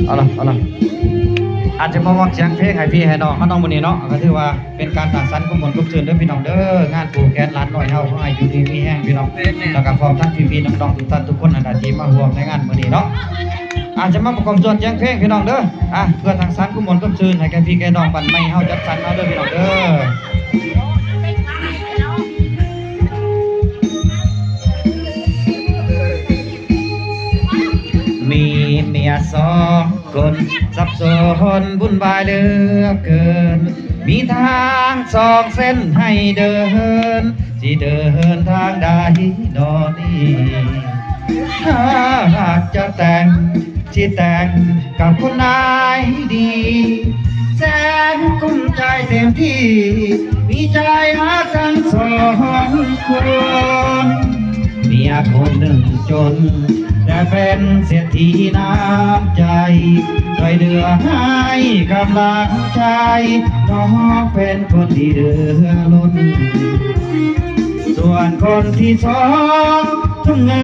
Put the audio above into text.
ເອົາລະ ເອົາລະ ອາດຈະມາມອບສຽງເພງໃຫ້ພີ່ໃຫ້ນ້ອງເຮົາເນາະ ມື້ນີ້ເນາະ ກໍຖືວ່າເປັນການສ້າງສັນຄວາມມ່ວນຄວາມຊື່ນເດີພີ່ນ້ອງເດີ. ງານຜູກແຂນຫຼານນ້ອຍເຮົາ ຂໍໃຫ້ຢູ່ດີມີແຮງພີ່ນ້ອງ ແລ້ວກໍພ້ອມທັງພີ່ໆນ້ອງໆທຸກທ່ານທຸກຄົນນັ້ນລະ ທີ່ມາຮ່ວມໃນງານມື້ນີ້ເນາະ. ອາດຈະມາປະກອບສ່ວນສຽງເພງພີ່ນ້ອງເດີ ອາ ເພື່ອສ້າງສັນຄວາມມ່ວນຄວາມຊື່ນໃຫ້ແກ່ພີ່ແກ່ນ້ອງບ້ານໃໝ່ເຮົາ ຈັດສັນເຮົາເດີພີ່ນ້ອງເດີ. ມີເມຍສອງຄົນ ສັບສົນວຸ່ນວາຍເຫຼືອເກີນ ມີທາງສອງເສັ້ນໃຫ້ເດີນ ຊິເດີນທາງໃດນໍນີ້? ຖ້າຫາກຈະແຕ່ງ ຊິແຕ່ງກັບຄົນໃດດີ ແສນກຸ້ມໃຈເຕັມທີ່ ມີໃຈຮັກທັງສອງຄົນ. ເມຍຄົນໜຶ່ງຈົນ ແຕ່ເປັນເສດຖີນ້ຳໃຈ ຊ່ວຍເຫຼືອໃຫ້ກຳລັງໃຈ ນ້ອງເປັນຄົນທີ່ເຫຼືອລົ້ນ. ສ່ວນຄົນທີສອງ ທຳງານ